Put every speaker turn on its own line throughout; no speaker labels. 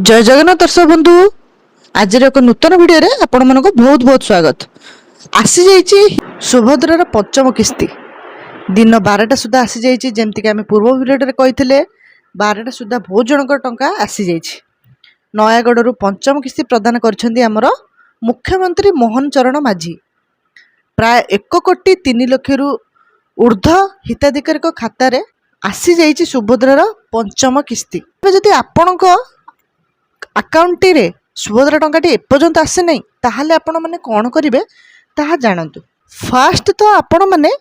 ଜୟ ଜଗନ୍ନାଥ ଦର୍ଶକ ବନ୍ଧୁ, ଆଜିର ଏକ ନୂତନ ଭିଡ଼ିଓରେ ଆପଣମାନଙ୍କୁ ବହୁତ ବହୁତ ସ୍ୱାଗତ। ଆସିଯାଇଛି ସୁଭଦ୍ରାର ପଞ୍ଚମ କିସ୍ତି। ଦିନ 12ଟା ସୁଦ୍ଧା ଆସିଯାଇଛି। ଯେମିତିକି ଆମେ ପୂର୍ବ ଭିଡ଼ିଓରେ କହିଥିଲେ, 12ଟା ସୁଦ୍ଧା ବହୁତ ଜଣଙ୍କର ଟଙ୍କା ଆସିଯାଇଛି। ନୟାଗଡ଼ରୁ ପଞ୍ଚମ କିସ୍ତି ପ୍ରଦାନ କରିଛନ୍ତି ଆମର ମୁଖ୍ୟମନ୍ତ୍ରୀ ମୋହନ ଚରଣ ମାଝୀ। ପ୍ରାୟ 1 କୋଟି 3 ଲକ୍ଷରୁ ଉର୍ଦ୍ଧ୍ୱ ହିତାଧିକାରୀଙ୍କ ଖାତାରେ ଆସିଯାଇଛି ସୁଭଦ୍ରାର ପଞ୍ଚମ କିସ୍ତି। ଏବେ ଯଦି ଆପଣଙ୍କ ଆକାଉଣ୍ଟଟିରେ ସୁଭଦ୍ରା ଟଙ୍କାଟି ଏପର୍ଯ୍ୟନ୍ତ ଆସିନାହିଁ, ତାହେଲେ ଆପଣମାନେ କ'ଣ କରିବେ ତାହା ଜାଣନ୍ତୁ। ଫାଷ୍ଟ ତ ଆପଣମାନେ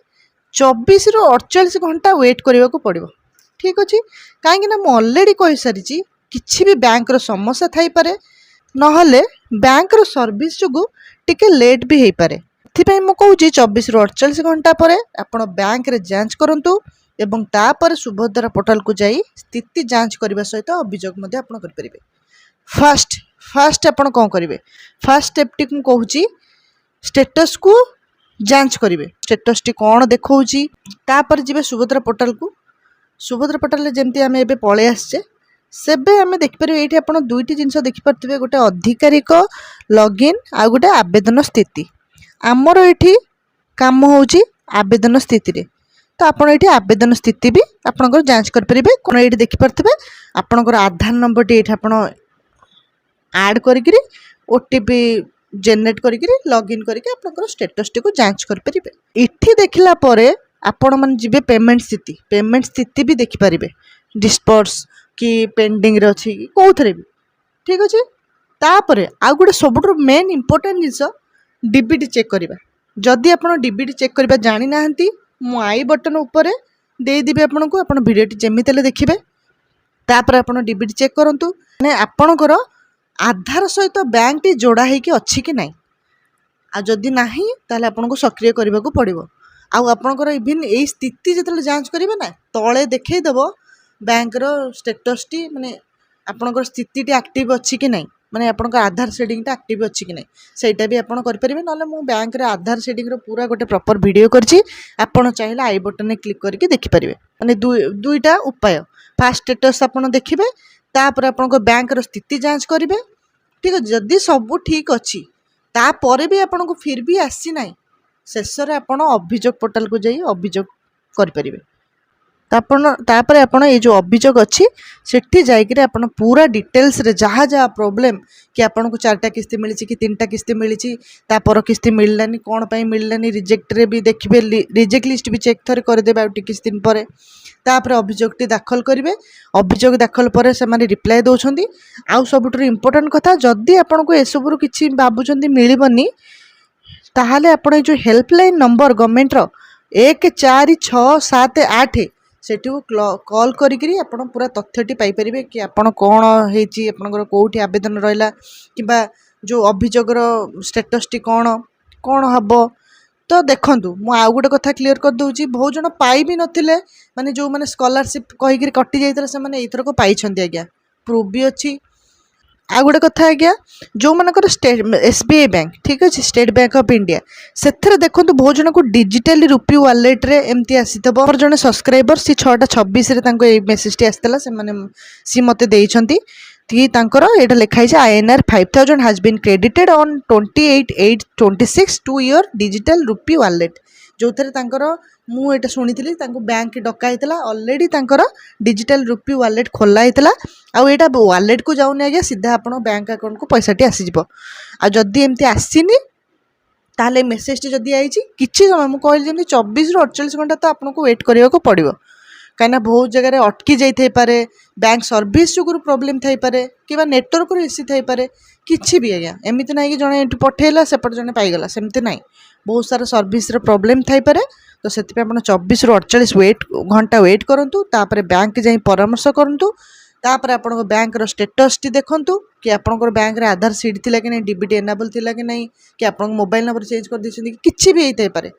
24ରୁ 48 ଘଣ୍ଟା ୱେଟ୍ କରିବାକୁ ପଡ଼ିବ, ଠିକ୍ ଅଛି? କାହିଁକିନା ମୁଁ ଅଲରେଡ଼ି କହିସାରିଛି, କିଛି ବି ବ୍ୟାଙ୍କର ସମସ୍ୟା ଥାଇପାରେ, ନହେଲେ ବ୍ୟାଙ୍କର ସର୍ଭିସ୍ ଯୋଗୁଁ ଟିକେ ଲେଟ୍ ବି ହେଇପାରେ। ଏଥିପାଇଁ ମୁଁ କହୁଛି, 24ରୁ 48 ଘଣ୍ଟା ପରେ ଆପଣ ବ୍ୟାଙ୍କରେ ଯାଞ୍ଚ କରନ୍ତୁ ଏବଂ ତାପରେ ସୁଭଦ୍ରା ପୋର୍ଟାଲକୁ ଯାଇ ସ୍ଥିତି ଯାଞ୍ଚ କରିବା ସହିତ ଅଭିଯୋଗ ମଧ୍ୟ ଆପଣ କରିପାରିବେ। ଫାଷ୍ଟ ଫାଷ୍ଟ ଆପଣ କ'ଣ କରିବେ? ଫାଷ୍ଟ ଷ୍ଟେପ୍ଟି ମୁଁ କହୁଛି, ଷ୍ଟେଟସ୍କୁ ଯାଞ୍ଚ କରିବେ, ଷ୍ଟେଟସ୍ଟି କ'ଣ ଦେଖାଉଛି। ତାପରେ ଯିବେ ସୁଭଦ୍ରା ପୋର୍ଟାଲକୁ। ସୁଭଦ୍ରା ପୋର୍ଟାଲରେ ଯେମିତି ଆମେ ଏବେ ପଳେଇ ଆସିଛେ, ସେବେ ଆମେ ଦେଖିପାରିବେ, ଏଇଠି ଆପଣ ଦୁଇଟି ଜିନିଷ ଦେଖିପାରୁଥିବେ, ଗୋଟେ ଅଧିକାରିକ ଲଗ୍ଇନ୍ ଆଉ ଗୋଟେ ଆବେଦନ ସ୍ଥିତି। ଆମର ଏଇଠି କାମ ହେଉଛି ଆବେଦନ ସ୍ଥିତିରେ। ତ ଆପଣ ଏଇଠି ଆବେଦନ ସ୍ଥିତି ବି ଆପଣଙ୍କର ଯାଞ୍ଚ କରିପାରିବେ। କ'ଣ ଏଇଠି ଦେଖିପାରୁଥିବେ, ଆପଣଙ୍କର ଆଧାର ନମ୍ବରଟି ଏଇଠି ଆପଣ ଆଡ଼୍ କରିକିରି, ଓଟିପି ଜେନେରେଟ୍ କରିକିରି, ଲଗ୍ଇନ୍ କରିକି ଆପଣଙ୍କର ଷ୍ଟେଟସ୍ଟିକୁ ଯାଞ୍ଚ କରିପାରିବେ। ଏଠି ଦେଖିଲା ପରେ ଆପଣମାନେ ଯିବେ ପେମେଣ୍ଟ ସ୍ଥିତି। ପେମେଣ୍ଟ ସ୍ଥିତି ବି ଦେଖିପାରିବେ, ଡିସବର୍ସ କି ପେଣ୍ଡିଂରେ ଅଛି କି କେଉଁଥିରେ ବି, ଠିକ୍ ଅଛି? ତାପରେ ଆଉ ଗୋଟେ ସବୁଠୁ ମେନ୍ ଇମ୍ପୋର୍ଟାଣ୍ଟ ଜିନିଷ, ଡିବିଟି ଚେକ୍ କରିବା। ଯଦି ଆପଣ ଡିବିଟି ଚେକ୍ କରିବା ଜାଣିନାହାନ୍ତି, ମୁଁ I button ଉପରେ ଦେଇଦେବି ଆପଣଙ୍କୁ, ଆପଣ ଭିଡ଼ିଓଟି ଯେମିତି ହେଲେ ଦେଖିବେ। ତାପରେ ଆପଣ ଡିବିଟି ଚେକ୍ କରନ୍ତୁ, ମାନେ ଆପଣଙ୍କର ଆଧାର ସହିତ ବ୍ୟାଙ୍କଟି ଯୋଡ଼ା ହେଇକି ଅଛି କି ନାହିଁ। ଆଉ ଯଦି ନାହିଁ, ତାହେଲେ ଆପଣଙ୍କୁ ସକ୍ରିୟ କରିବାକୁ ପଡ଼ିବ। ଆଉ ଆପଣଙ୍କର ଇଭିନ୍ ଏଇ ସ୍ଥିତି ଯେତେବେଳେ ଯାଞ୍ଚ କରିବେ ନା, ତଳେ ଦେଖେଇଦେବ ବ୍ୟାଙ୍କର ଷ୍ଟେଟସ୍ଟି, ମାନେ ଆପଣଙ୍କର ସ୍ଥିତିଟି ଆକ୍ଟିଭ୍ ଅଛି କି ନାହିଁ, ମାନେ ଆପଣଙ୍କ ଆଧାର ସେଡ଼ିଂଟା ଆକ୍ଟିଭ୍ ଅଛି କି ନାହିଁ, ସେଇଟା ବି ଆପଣ କରିପାରିବେ। ନହେଲେ ମୁଁ ବ୍ୟାଙ୍କରେ ଆଧାର ସେଡ଼ିଂର ପୁରା ଗୋଟେ ପ୍ରପର୍ ଭିଡ଼ିଓ କରିଛି, ଆପଣ ଚାହିଁଲେ I ବଟନ୍ରେ କ୍ଲିକ୍ କରିକି ଦେଖିପାରିବେ। ମାନେ ଦୁଇଟା ଉପାୟ। ଫାଷ୍ଟ ଷ୍ଟେଟସ୍ ଆପଣ ଦେଖିବେ, ତାପରେ ଆପଣଙ୍କ ବ୍ୟାଙ୍କର ସ୍ଥିତି ଯାଞ୍ଚ କରିବେ, ଠିକ୍ ଅଛି? ଯଦି ସବୁ ଠିକ୍ ଅଛି, ତାପରେ ବି ଆପଣଙ୍କୁ ଫିର୍ ବି ଆସିନାହିଁ, ଶେଷରେ ଆପଣ ଅଭିଯୋଗ ପୋର୍ଟାଲକୁ ଯାଇ ଅଭିଯୋଗ କରିପାରିବେ। ତ ଆପଣ ତାପରେ ଆପଣ ଏଇ ଯେଉଁ ଅଭିଯୋଗ ଅଛି, ସେଠି ଯାଇକରି ଆପଣ ପୁରା ଡିଟେଲ୍ସରେ ଯାହା ଯାହା ପ୍ରୋବ୍ଲେମ୍, କି ଆପଣଙ୍କୁ ଚାରିଟା କିସ୍ତି ମିଳିଛି କି ତିନିଟା କିସ୍ତି ମିଳିଛି, ତା ପର କିସ୍ତି ମିଳିଲାନି, କ'ଣ ପାଇଁ ମିଳିଲାନି, ରିଜେକ୍ଟରେ ବି ଦେଖିବେ, ରିଜେକ୍ଟ ଲିଷ୍ଟ ବି ଚେକ୍ ଥରେ କରିଦେବେ ଆଉ ଟିକେ କିଛି ଦିନ ପରେ। ତାପରେ ଅଭିଯୋଗଟି ଦାଖଲ କରିବେ। ଅଭିଯୋଗ ଦାଖଲ ପରେ ସେମାନେ ରିପ୍ଲାଏ ଦେଉଛନ୍ତି। ଆଉ ସବୁଠାରୁ ଇମ୍ପୋର୍ଟାଣ୍ଟ କଥା, ଯଦି ଆପଣଙ୍କୁ ଏସବୁରୁ କିଛି ଭାବୁଛନ୍ତି ମିଳିବନି, ତାହେଲେ ଆପଣ ଏଇ ଯେଉଁ ହେଲ୍ପଲାଇନ୍ ନମ୍ବର ଗଭର୍ଣ୍ଣମେଣ୍ଟର 14678, ସେଠିକୁ କଲ୍ କରିକିରି ଆପଣ ପୁରା ତଥ୍ୟଟି ପାଇପାରିବେ କି ଆପଣ କ'ଣ ହେଇଛି, ଆପଣଙ୍କର କେଉଁଠି ଆବେଦନ ରହିଲା କିମ୍ବା ଯେଉଁ ଅଭିଯୋଗର ଷ୍ଟେଟସ୍ଟି କ'ଣ କ'ଣ ହେବ। ତ ଦେଖନ୍ତୁ, ମୁଁ ଆଉ ଗୋଟେ କଥା କ୍ଲିଅର୍ କରିଦେଉଛି। ବହୁତ ଜଣ ପାଇ ବି ନଥିଲେ, ମାନେ ଯେଉଁମାନେ ସ୍କଲାରସିପ୍ କହିକିରି କଟି ଯାଇଥିଲା, ସେମାନେ ଏଇଥରକ ପାଇଛନ୍ତି ଆଜ୍ଞା, ପ୍ରୁଫ୍ ବି ଅଛି। ଆଉ ଗୋଟେ କଥା ଆଜ୍ଞା, ଯେଉଁମାନଙ୍କର ଏସବିଆଇ ବ୍ୟାଙ୍କ, ଠିକ୍ ଅଛି, ଷ୍ଟେଟ୍ ବ୍ୟାଙ୍କ ଅଫ୍ ଇଣ୍ଡିଆ, ସେଥିରେ ଦେଖନ୍ତୁ, ବହୁତ ଜଣଙ୍କୁ ଡିଜିଟାଲି ରୁପି ୱାଲେଟ୍ରେ ଏମିତି ଆସିଥିବ। ମୋର ଜଣେ ସବସ୍କ୍ରାଇବର, ସିଏ 6ଟା 26ରେ ତାଙ୍କୁ ଏଇ ମେସେଜଟି ଆସିଥିଲା। ସେମାନେ ସିଏ ମୋତେ ଦେଇଛନ୍ତି କି ତାଙ୍କର ଏଇଟା ଲେଖା ହେଇଛି, "INR 5000 has been credited on 28/8/26 to your digital rupee wallet", ଯେଉଁଥିରେ ତାଙ୍କର, ମୁଁ ଏଇଟା ଶୁଣିଥିଲି, ତାଙ୍କୁ ବ୍ୟାଙ୍କ ଡକା ହେଇଥିଲା। ଅଲରେଡ଼ି ତାଙ୍କର ଡିଜିଟାଲ ରୁପି ୱାଲେଟ୍ ଖୋଲା ହେଇଥିଲା। ଆଉ ଏଇଟା ୱାଲେଟ୍କୁ ଯାଉନି ଆଜ୍ଞା, ସିଧା ଆପଣ ବ୍ୟାଙ୍କ ଆକାଉଣ୍ଟକୁ ପଇସାଟି ଆସିଯିବ। ଆଉ ଯଦି ଏମିତି ଆସିନି, ତାହେଲେ ମେସେଜଟି ଯଦି ଆଇଛି, କିଛି ସମୟ, ମୁଁ କହିଲି ଯେମିତି 24ରୁ 48 ଘଣ୍ଟା ତ ଆପଣଙ୍କୁ ୱେଟ୍ କରିବାକୁ ପଡ଼ିବ। କାହିଁକିନା ବହୁତ ଜାଗାରେ ଅଟକି ଯାଇଥାଇପାରେ, ବ୍ୟାଙ୍କ ସର୍ଭିସ୍ ଯୋଗୁରୁ ପ୍ରୋବ୍ଲେମ୍ ଥାଇପାରେ କିମ୍ବା ନେଟୱାର୍କର ଇସ୍ୟୁ ଥାଇପାରେ, କିଛି ବି ଆଜ୍ଞା। ଏମିତି ନାହିଁ କି ଜଣେ ଏଠୁ ପଠେଇଲା, ସେପଟେ ଜଣେ ପାଇଗଲା, ସେମିତି ନାହିଁ। ବହୁତ ସାରା ସର୍ଭିସର ପ୍ରୋବ୍ଲେମ୍ ଥାଇପାରେ। ତ ସେଥିପାଇଁ ଆପଣ 24ରୁ 48 ଘଣ୍ଟା ୱେଟ୍ କରନ୍ତୁ। ତାପରେ ବ୍ୟାଙ୍କ ଯାଇ ପରାମର୍ଶ କରନ୍ତୁ। ତାପରେ ଆପଣଙ୍କ ବ୍ୟାଙ୍କର ଷ୍ଟେଟସ୍ଟି ଦେଖନ୍ତୁ କି ଆପଣଙ୍କର ବ୍ୟାଙ୍କରେ ଆଧାର ସିଡ୍ ଥିଲା କି ନାହିଁ, ଡିବିଟି ଏନାବଲ୍ ଥିଲା କି ନାହିଁ, କି ଆପଣଙ୍କ ମୋବାଇଲ୍ ନମ୍ବର ଚେଞ୍ଜ କରିଦେଇଛନ୍ତି କି, କିଛି ବି ହେଇଥାଇପାରେ।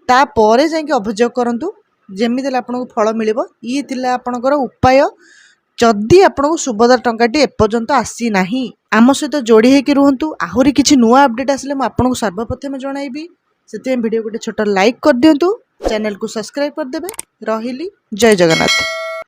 ତାପରେ ଯାଇକି ଅଭିଯୋଗ କରନ୍ତୁ, ଯେମିତି ହେଲେ ଆପଣଙ୍କୁ ଫଳ ମିଳିବ। ଇଏ ଥିଲା ଆପଣଙ୍କର ଉପାୟ, ଯଦି ଆପଣଙ୍କୁ ସୁଭଦ୍ରା ଟଙ୍କାଟି ଏପର୍ଯ୍ୟନ୍ତ ଆସିନାହିଁ। ଆମ ସହିତ ଯୋଡ଼ି ହେଇକି ରୁହନ୍ତୁ। ଆହୁରି କିଛି ନୂଆ ଅପଡ଼େଟ୍ ଆସିଲେ ମୁଁ ଆପଣଙ୍କୁ ସର୍ବପ୍ରଥମେ ଜଣାଇବି। ସେଥିପାଇଁ ଭିଡ଼ିଓ ଗୋଟେ ଛୋଟ ଲାଇକ୍ କରିଦିଅନ୍ତୁ, ଚ୍ୟାନେଲକୁ ସବସ୍କ୍ରାଇବ୍ କରିଦେବେ। ରହିଲି, ଜୟ ଜଗନ୍ନାଥ।